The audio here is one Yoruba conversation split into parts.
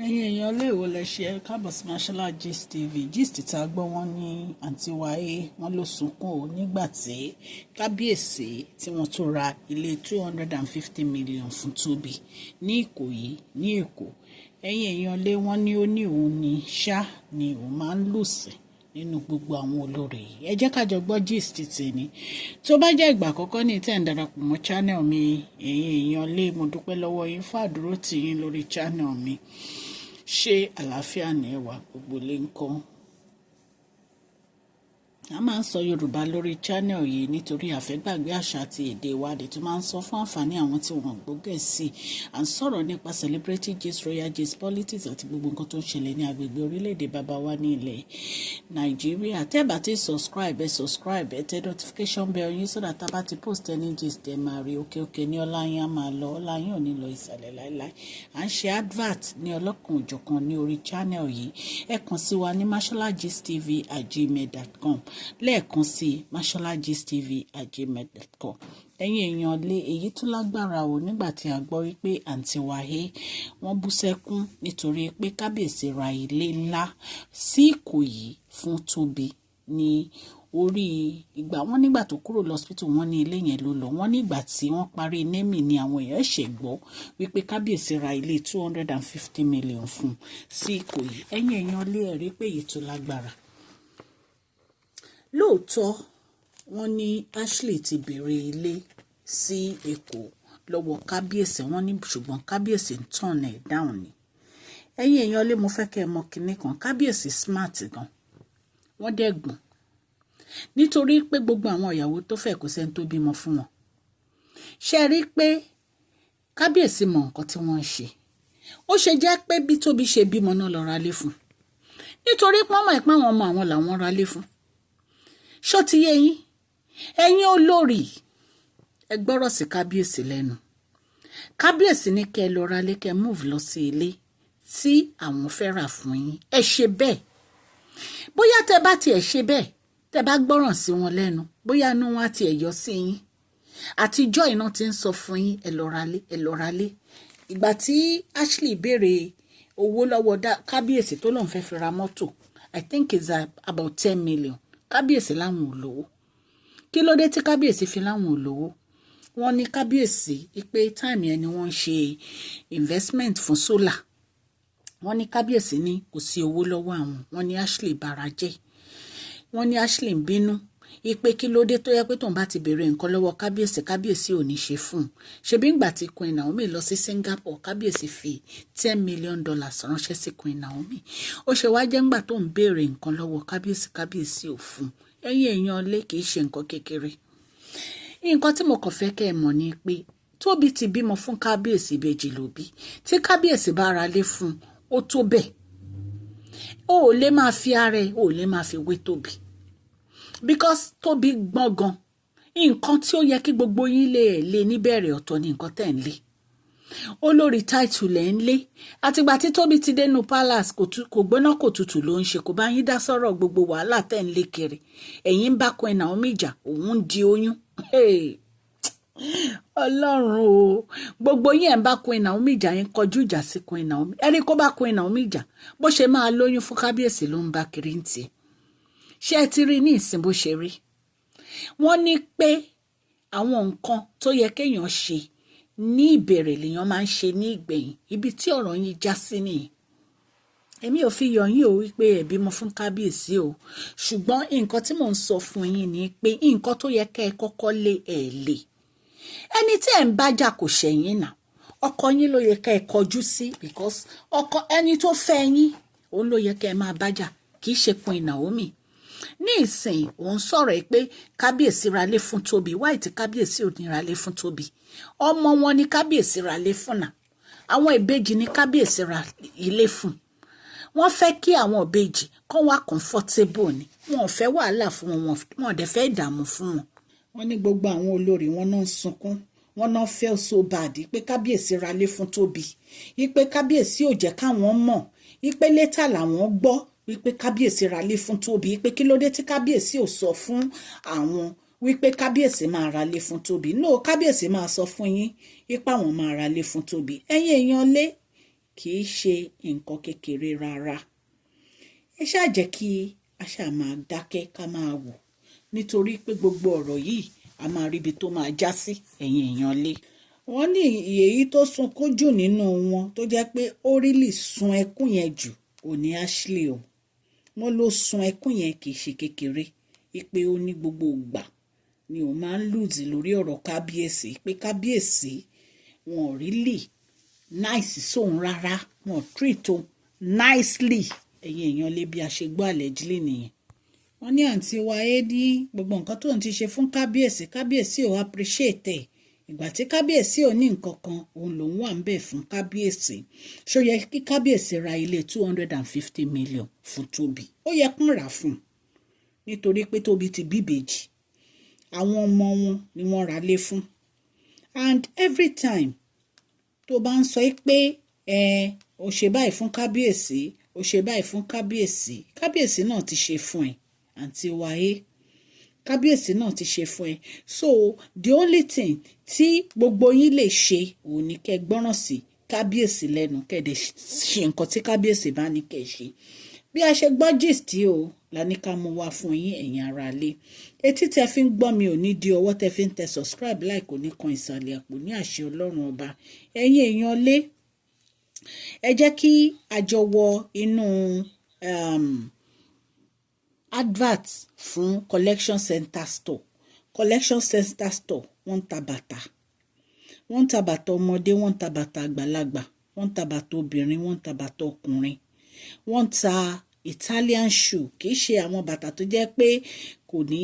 Ẹ̀yin èèyàn ilé ìwò lẹ ṣe, ẹ káàbọ̀ sí Mashola Gist TV. Gist tá a gbọ́, wọ́n ní àǹtí wáyé wọ́n ló sunkún o nígbà tí kábíyèsí tí wọ́n tún ra ilé 250 million fún Tóbi ní Ìkòyí ní Èkó. Ẹ̀yin èèyàn ilé, wọ́n ní ó ní òun ní ṣá ni òun máa ń lù sí nínú gbogbo àwọn olórí yìí. Ẹ jẹ́ ká jọ gbọ́ gist tèmi. Tó bá jẹ́ ìgbà àkọ́kọ́ ní tẹ́ ń darapọ̀ mọ́ channel mi, ẹ̀yin èèyàn lé, mo dúpẹ́ lọ́wọ́ yín fún àdúró tì yín lórí channel mi. Ṣé àlàáfíà ní ẹwà gbogbo lè ń kọ́? A máa ń sọ Yorùbá lórí channel yìí nítorí àfẹ́gbàgbé àṣà àti èdè wa dé tó máa ń sọ fún àǹfààní àwọn tí wọ́n gbọ́ Gẹ̀ẹ́sì. À ń sọ̀rọ̀ nípa celebrity gist, royal gist, politics àti gbogbo nǹkan tó ń ṣẹlẹ̀ ní agbègbè orílẹ̀-èdè bàbá wa ní ilẹ̀ Nàìjíríà. Tẹ́ bá ti subscribe, ẹ subscribe, ẹ tẹ notification bell yín so that tá bá ti post any gist, ẹ máa rí. Òkè òkè ní ọlá yín á máa lọ, ọlá yín ò ní lọ ìsàlẹ̀ láéláé. À ń ṣe advert ní ọlọ́kan òjọ̀kan ní orí channel yìí. Ẹ kàn sí wa ní masholagistv@gmail.com. Lẹ́ẹ̀kan sí, masholagistv@gmail.com. Ẹ̀yin èèyàn lé, èyí tún lágbára o nígbà tí a gbọ́ wípé àǹtí wáyé wọ́n bú sẹ́kún nítorí pé kábíyèsí ra ilé ńlá sí Ìkòyí fún Tóbi ní orí ìgbà wọn. Nígbà tó kúrò lọ́sípítù, wọn ní ilé yẹn ló lọ. Wọ́n nígbà tí wọ́n parí némì ni àwọn èèyàn ṣe gbọ́ wípé kábíyèsí ra ilé 250 million fún sí Ìkòyí. Ẹ̀yin èèyàn lé, ẹ̀rí pé èyí tó lágbára lóòótọ́. Wọ́n ní Ashley ti béèrè ilé sí Èkó lọ́wọ́ kábíyèsí, wọ́n ní ṣùgbọ́n kábíyèsí ń turn ẹ̀ down ni. Ẹ̀yin èèyàn lé, mo fẹ́ kẹ́ ẹ mọ kinní kan: kábíyèsí smart gan, wọ́n dẹ̀ gbọ́n, nítorí pé gbogbo àwọn ìyàwó tó fẹ́, kò sẹ́ni tó bímọ fún wọn. Ṣe rí pé kábíyèsí mọ nǹkan tí wọ́n ń ṣe? Ó ṣe jẹ́ pé bí Tóbi ṣe bímọ náà lọ ra lé fún, nítorí pọ́nmọ́ ìpín àwọn ọmọ àwọn làwọn ra lé fún. Ṣó ti yé yín, ẹ̀yin olórí? Ẹ gbọ́rọ̀ sí kábíyèsí lẹ́nu. Kábíyèsí ní kẹ́ ẹ lọ ra lé, kẹ́ ẹ move lọ sí ilé tí àwọn fẹ́ rà fún yín. Ẹ ṣe bẹ́ẹ̀. Bóyá tẹ́ bá tiẹ̀ ṣe bẹ́ẹ̀, tẹ́ bá gbọ́ràn sí wọn lẹ́nu, bóyá inú wọn á tiẹ̀ yọ sí yín. Àtijọ́ iná ti ń sọ fún yín, ẹ lọ ra lé, ẹ lọ ra lé. Ìgbà tí Ashley béèrè owó lọ́wọ́ kábíyèsí tó lóun fẹ́ fi ra mọ́tò, I think it's about 10 million, kábíyèsí láwọn ò lówó. Kí ló dé tí kábíyèsí fi láwọn ò lówó? Wọ́n ní kábíyèsí pé time yẹn ni wọ́n ń ṣe investment fún solar. Wọ́n ní kábíyèsí ní kò sí owó lọ́wọ́ àwọn. Wọ́n ní Ashley bara jẹ́, wọ́n ní Ashley ń bínú ipe kí ló dé tó yẹ pé tóun bá ti béèrè nǹkan lọ́wọ́ kábíyèsí, kábíyèsí ò ní ṣe fún un. Ṣebí ńgbà tí Queen Naomi lọ sí Singapore, kábíyèsí fi $10 million ránṣẹ́ sí Queen Naomi? Ó ṣe wá jẹ́ ńgbà tó ń béèrè nǹkan lọ́wọ́ kábíyèsí, kábíyèsí ò fún un? Ẹ̀yin èèyàn lé, kì í ṣe nǹkan kékeré. Nǹkan tí mo kàn fẹ́ kẹ́ ẹ mọ̀ ni pé Tóbi ti bímọ fún kábíyèsí, ìbejì ló bí. Tí kábíyèsí bá ra lé fún un, ó tó bẹ́ẹ̀. Ó ò lè máa fi ara ẹ̀, ó ò lè máa fi wé Tóbi, because Tóbi gbọ́n gan. Nǹkan tí ó yẹ kí gbogbo yín lè lè níbẹ̀rẹ̀, ọ̀tọ̀ ní nǹkan tẹ̀ ń lé. Olórí title lẹ̀ ń lé. Àtìgbà tí Tóbi ti dénú palace, kò gbóná kò tutù ló ń ṣe, kò bá yín dá sọ̀rọ̀ gbogbo wàhálà tẹ̀ ń lé kiri. Ẹ̀yin ń bá Queen Naomi jà, òun ń di oyún. Ọlọ́run o! Gbogbo yín, ẹ̀ ń bá Queen Naomi jà, yín kọjú ìjà sí Queen Naomi. Ẹni kó bá Queen Naomi jà, bó ṣe máa lóyún fún kábíyèsí ló ń bá kiri ń tiẹ̀. Ṣé ẹ ti rí ní ìsìn bó ṣe rí? Wọ́n ní pé àwọn nǹkan tó yẹ kéèyàn ṣe ní ìbẹ̀rẹ̀ lèèyàn máa ń ṣe ní ìgbẹ̀yìn. Ibi tí ọ̀rọ̀ yín já sí nìyí. Èmi ò fi yọ̀ yín o wípé ẹ bímọ fún kábíyèsí o, ṣùgbọ́n nǹkan tí mò ń sọ fún yín ni pé nǹkan tó yẹ kẹ́ ẹ kọ́kọ́ lé, ẹ̀ lé. Ẹni tí ẹ̀ ń bá jà kò ṣẹ̀yìn náà. Ọkọ yín ló yẹ kẹ́ ẹ kọjú sí, because ọkọ ẹni tó fẹ́ yín, òun ló yẹ kẹ́ ẹ máa bá jà, kì í ṣe Queen Naomi. Ní ìsìn òun sọ̀rọ̀ ẹ pé kábíyèsí ra lé fún Tóbi. Wáì tí kábíyèsí ò ní ra lé fún Tóbi? Ọmọ wọn ni kábíyèsí ra lé fún náà. Àwọn ìbejì ní kábíyèsí ra ilé fún. Wọ́n fẹ́ kí àwọn ìbejì kán wà comfortable ni. Wọn ò fẹ́ wàhálà fún wọn, wọn ò dẹ̀ fẹ́ ìdààmú fún wọn. Wọ́n ní gbogbo àwọn olórí wọn náà ń sunkún, wọn náà feel so bad pé kábíyèsí ra lé fún Tóbi, wípé kábíyèsí ò jẹ́ káwọn mọ̀, wípé later làwọn gbọ́ wípé kábíyèsí ra lé fún Tóbi, wípé kí ló dé tí kábíyèsí ò sọ fún àwọn wípé kábíyèsí máa ra lé fún Tóbi. No, kábíyèsí máa sọ fún yín wípé àwọn máa ra lé fún Tóbi. Ẹ̀yin èèyàn lé. Kì í ṣe nǹkan kékeré rárá. Ẹ ṣáà jẹ́ kí a ṣáà máa dákẹ́, ká máa wò, nítorí pé gbogbo ọ̀rọ̀ yìí, a máa rí ibi tó máa já sí. Ẹ̀yin èèyàn lé, wọ́n ní èyí tó sunkún jù nínú wọn, tó jẹ́ pé ó really sun ẹkún yẹn jù, ò ní Ashley o. Wọ́n ló sun ẹkún yẹn, kì í ṣe kékeré, pé ó ní gbogbo ìgbà ni òun máa ń lose lórí ọ̀rọ̀ kábíyèsí, pé kábíyèsí wọn ò really nice sóun rárá, wọn ò treat òun nicely. Ẹ̀yin èèyàn lé, bí a ṣe gbọ́ allegedly nìyẹn. Wọ́n ní àǹtí wa é ní gbogbo nǹkan tóun ti ṣe fún kábíyèsí, kábíyèsí ò appreciate ẹ̀. Ìgbà tí kábíyèsí ò ní nǹkan kan, òun lòun wà ń bẹ̀ fún kábíyèsí. Ṣó yẹ kí kábíyèsí ra ilé 250 million fún Tóbi? Ó yẹ kún rà fún un, nítorí pé Tóbi ti bí ìbejì. Àwọn ọmọ wọn ni wọ́n ra lé fún. And every time tó bá ń sọ pé ẹ ò ṣe báyìí fún kábíyèsí, ó ṣe báyìí fún kábíyèsí, kábíyèsí náà ti ṣe fún ẹ. Àǹtí wáyé, kábíyèsí náà ti ṣe fún ẹ. So the only thing tí gbogbo yín lè ṣe òun ni kẹ́ gbọ́ràn sí kábíyèsí lẹ́nu, kẹ́ dẹ̀ ṣe nǹkan tí kábíyèsí bá ní kẹ́ ṣe. Bí a ṣe gbọ́ gist o la ní ká mú wá fún yín. Ẹ̀yin ará ilé, etí tẹ fi ń gbọ́ mi ò ní di, ọwọ́ tẹ fi ń tẹ subscribe, like, kò ní kan ìsàlẹ̀ àpò ní àṣẹ Ọlọ́run Ọba. Ẹ̀yin èèyàn lé, ẹ jẹ́ kí a jọ wọ inú advert fún Collection Center Store. Collection Center Store, wọ́n ń ta bàtà, wọ́n ń ta bàtà ọmọdé, wọ́n ń ta bàtà àgbàlagbà, wọ́n ń ta bàtà obìnrin, wọ́n ń ta bàtà ọkùnrin, wọ́n ń ta Italian shoe. Kì í ṣe àwọn bàtà tó jẹ́ pé kò ní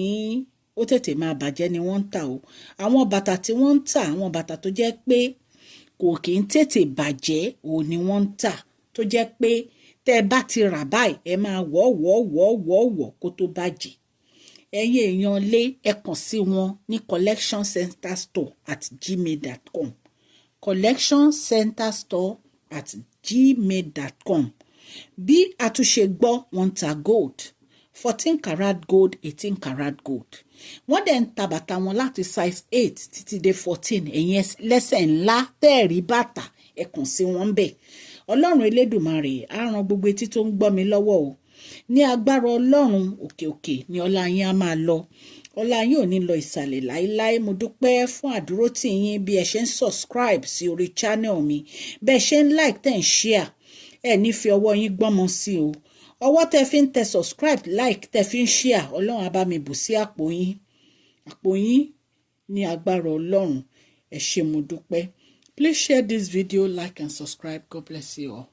ó tètè máa bàjẹ́ ni wọ́n ń tà o. Àwọn bàtà tí wọ́n ń tà, àwọn bàtà tó jẹ́ pé kò kì í tètè bàjẹ́ òun ni wọ́n ń tà, tó jẹ́ pé tẹ́ ẹ bá ti rà báyìí, ẹ máa wọ̀ wọ̀ wọ̀ wọ̀ wọ̀ kó tó bàjẹ́. Ẹ̀yin èèyàn lé, ẹ kàn sí wọn ní collectioncenterstore@gmail.com, collectioncenterstore@gmail.com. Bí a tún ṣe gbọ́, wọ́n ń ta gold, 14 karat gold, 18 karat gold. Wọ́n dẹ̀ ń ta bàtà wọn láti size 8 títí dé 14. Ẹ̀yin lẹ́sẹ̀ ńlá tẹ́ẹ̀rí bàtà, ẹ kàn sí wọn bẹ́ẹ̀. Ọlọ́run Elédùmarè á ran gbogbo etí tó ń gbọ́ mi lọ́wọ́ o. Ní agbára Ọlọ́run, òkè òkè ni ọlá yín á máa lọ, ọlá yín ò ní lọ ìsàlẹ̀ láéláé. Mo dúpẹ́ fún àdúrótì yín, bí ẹ ṣe ń subscribe sí orí channel mi, bẹ́ẹ̀ ṣe ń like, tẹ̀ ń share. Ẹ ní fi ọwọ́ yín gbọ́mọ sí o. Ọwọ́ tẹ fi ń tẹ subscribe, like, tẹ fi ń share, Ọlọ́run á bá mi bù sí àpò yín, àpò yín ní agbára Ọlọ́run. Ẹ ṣé, mo dúpẹ́. Please share this video, like and subscribe. God bless you all.